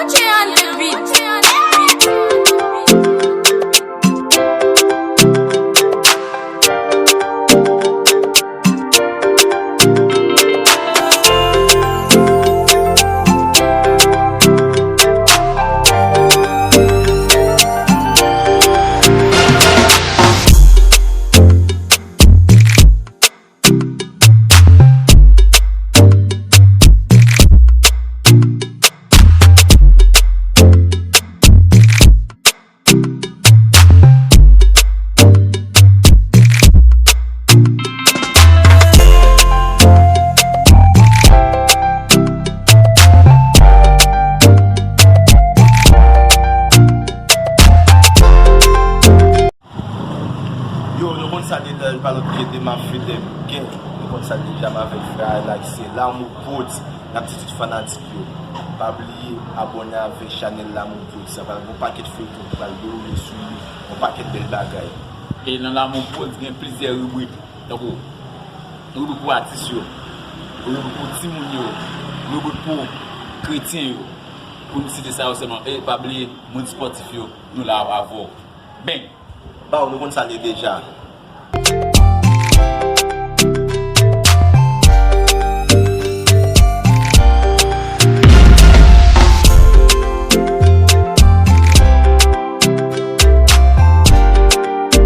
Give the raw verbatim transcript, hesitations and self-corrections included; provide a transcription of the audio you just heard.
Jay on the beat. Yo, nou konn sa deja, pa lòt ke de Mafide Gang. Nou konn sa deja, m avèk frè Alex, se Lamour Prodz. N ap di tout fanatik yo, pa bliye abòne avèk chanèl Lamour Prodz. Sa pral gen yon pakèt feyton ki pral dewoule sou li, yon pakèt bèl bagay. E nan Lamour Prodz gen plizyè ribrik, tankou ribrik pou atis yo, ribrik pou timoun yo, ribrik pou kretyen yo, pou n site sa yo sèlman. E pa bliye, moun spòtif yo, nou la avè w. Bang! Baw, nou konn sa l ye deja.